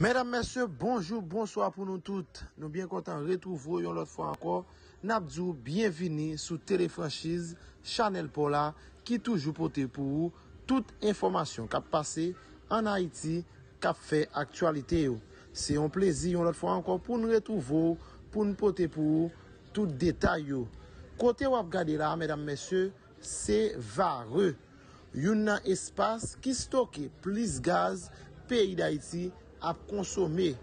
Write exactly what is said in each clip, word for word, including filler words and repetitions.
Medam, mesye, bonjou, bonswa pou nou tout. Nou byen kontan retwouve w yon lòt fwa ankò. N ap di w byenvini sou Telefranchiz, chanèl pa w la, ki toujou pote pou ou tout enfòmasyon k ap pase ann Ayiti, k ap fè aktyalite yo. Se yon plezi yon lòt fwa ankò pou n retwouve w, pou n pote pou ou tout detay yo. Kote w ap gade la, medam, mesye, se Varreux, youn nan espas ki stoke plis gaz peyi Dayiti ap konsome.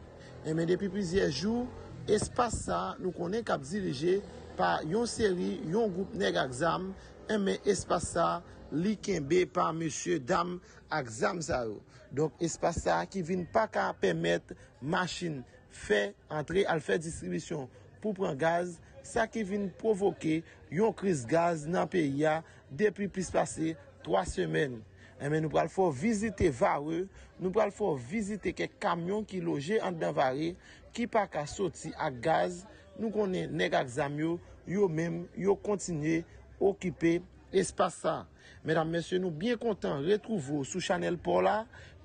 Enben, depi plizyè jou, espas sa a, nou konnen k ap dirije pa yon seri, yon gwoup nèg ak zam, enben, espas sa a, li kenbe pa mesye dam ak zam sa yo. Donk, espas sa a ki vin pa ka pèmèt machin fè antre al fè distribisyon pou pran gaz, sa ki vin pwovoke yon kriz gaz nan peyi a depi plis pase twa semèn. Enben, nou pral fè w vizite Varreux, nou pral fè w vizite kèk kamyon ki loje anndan Varreux, ki pa ka soti ak gaz. Nou konnen nèg ak zam yo, yo menm, yo kontinye okipe espas sa. Medam, mesye, nou byen kontan retwouve w sou chanèl pa w la.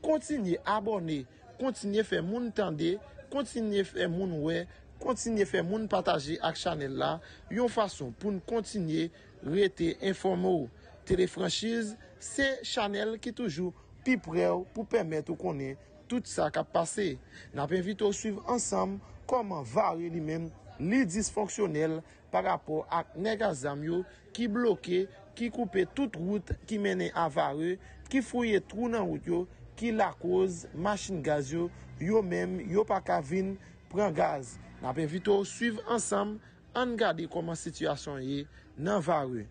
Kontinye abòne, kontinye fè moun tande, kontinye fè moun wè, kontinye fè moun pataje ak chanèl la, yon fason pou n kontinye rete enfòme w. Telefranchiz, se chanèl ki toujou pi prè w pou pèmèt ou konnen tout sa k ap pase. N ap envite w swiv ansanm kòman Varreux li menm, li disfonksyonèl pa rapò ak nèg a zam yo ki bloke, ki koupe tout wout ki mennen a Varreux, ki fouye twou nan wout yo, ki lakoz machin gaz yo, yo menm, yo pa ka vin pran gaz. N ap envite w swiv ansanm, ann gade kòman sitiyasyon an ye nan Varreux.